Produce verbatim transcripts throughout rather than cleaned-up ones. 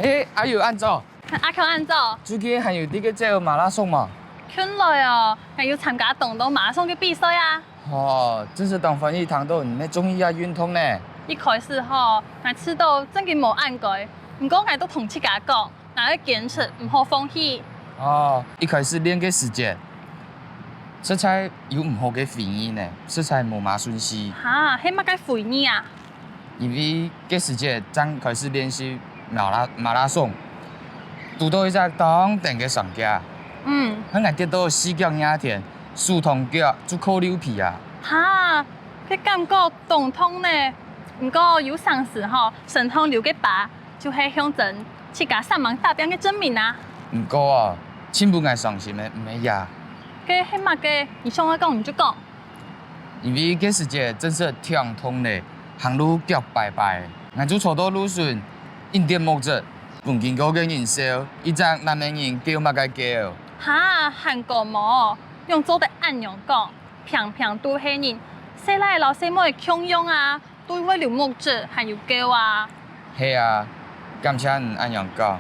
欸，阿友恁早，阿強恁早。最近還有在該走馬拉松無？近來哦，𠊎有參加當多馬拉松个比賽啊。哦，真係當歡喜聽到你乜中意這運動呢。一開始吼，𠊎試著正經無恁該，毋過𠊎都同自家講， 𠊎愛堅持，毋好放棄。哦，一開始練个時節，實在有毋好个回憶呢，實在無麼順序。哈，係麼个回憶啊？因為該時節正開始練習馬拉，馬拉松，堵著一隻當𠕇个上架。嗯。𠊎跌到四腳廿天，手同腳就靠溜皮啊。哈，該感覺當痛呢。毋過有成時吼，身上留个疤， 就係象徵自家煞猛打拚个證明啊。毋過哦，盡分𠊎傷心个毋係這。該係麼个？你想愛講你就講。因為該時節真實當痛咧，行路腳跛跛，𠊎就坐到路脣，緊跌目汁，分經過个人笑，一隻男个人噭麼个噭。哈，還過無？仰做得恁樣講？ 平平都係人，細賴摎細妹共樣啊，都會流目汁，還有噭啊。係啊，感謝你恁樣講。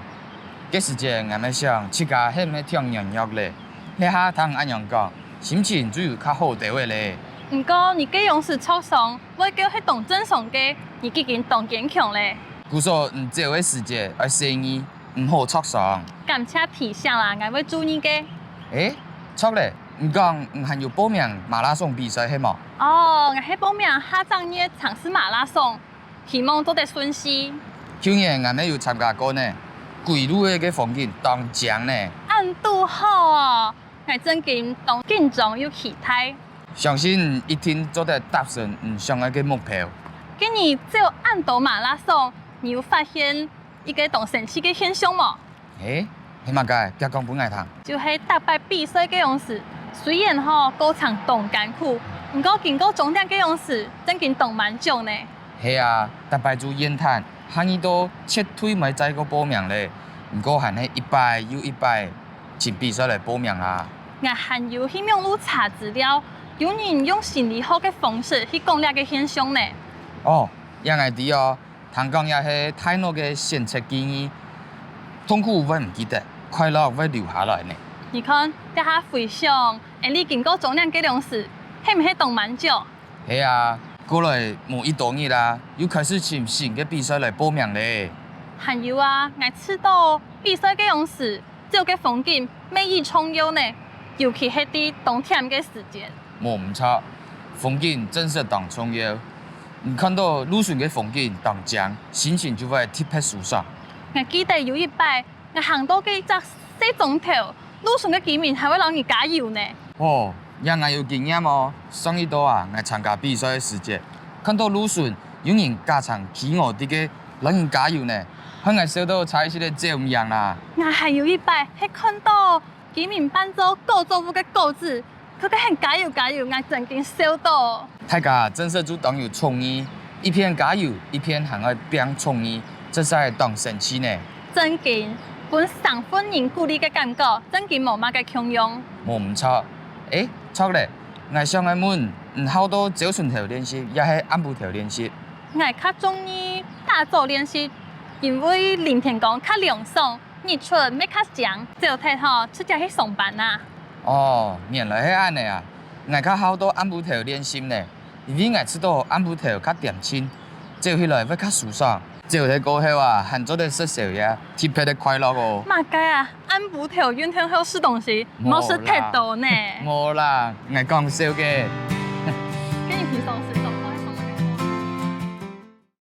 該時節𠊎乜想自家係毋係忒軟弱咧，這下聽你恁樣講，心情就有較好兜仔咧。毋過你該央時著傷，會噭係當正常个，你已經當堅強咧。故所你走个時節愛細義， 毋好著傷。感謝提醒啦，𠊎會注意个。欸，著咧，你講你還有報名馬拉松比賽係無？哦，𠊎係報名下隻月城市馬拉松，希望做得順序。舊年𠊎乜有參加過呢，歸路仔个風景當靚呢。恁堵好哦，𠊎正經當緊張又期待。相信你一定做得達成你想愛个目標。今年走恁多馬拉松，你有發現 一個當神奇个現象無？欸，係麼个？遽講分𠊎聽。就係逐擺比賽个央時，雖然吼過程當艱苦，毋過經過終點个央時，正經當滿足呢。係啊，逐擺就怨嘆，下二到絕對毋會再過報名咧。毋過還係一擺又一擺尋比賽來報名啊。𠊎還有去網路查資料，有人用心理學个方式去講這個現象呢。哦，這𠊎知哦。 聽講這係大腦个選擇記憶，痛苦會毋記得，快樂會留下來呢。你看，這下回想，𠊎俚經過終點个央時，係毋係當滿足？係啊，過來無幾多日啊，又開始尋新个比賽來報名咧。還有啊，𠊎試著比賽个央時， 走个風景乜異重要呢，尤其係在當悿个時節。無毋著，風景真實當重要。你看著路脣个風景當靚，心情就會特別舒爽。𠊎記得有一擺，𠊎行到該一隻細庄頭，路脣个居民還會摎你加油呢。哦，這𠊎有經驗哦。上一到啊，𠊎參加比賽个時節，看著路脣有人加長企鵝在該 摎人加油呢，害𠊎笑到差一息仔走毋贏啦。𠊎還有一擺係看著居民扮做果作物个果子，佢等喊加油加油，𠊎正經笑到。大家真實就當有創意，一片加油，一片還愛拚創意，實在當神奇呢。正經，分生份人鼓勵个感覺，正經無麼个共樣。無毋著。欸，著咧，𠊎想愛問，你好到朝晨頭練習，也係暗晡頭練習？ 𠊎較中意打早練習，因為臨天光較涼爽，日出乜較靚，走忒吼，直接去上班啊。哦，原來係恁仔啊！𠊎較好到暗晡頭練習呢，因為𠊎試著暗晡頭較恬靜，走起來會較舒爽。走忒過後啊，還做得食宵夜，特別个快樂哦。麼个啊？暗晡頭運動後食東西，毋好食忒多呢。無啦，𠊎講笑个。該你平常時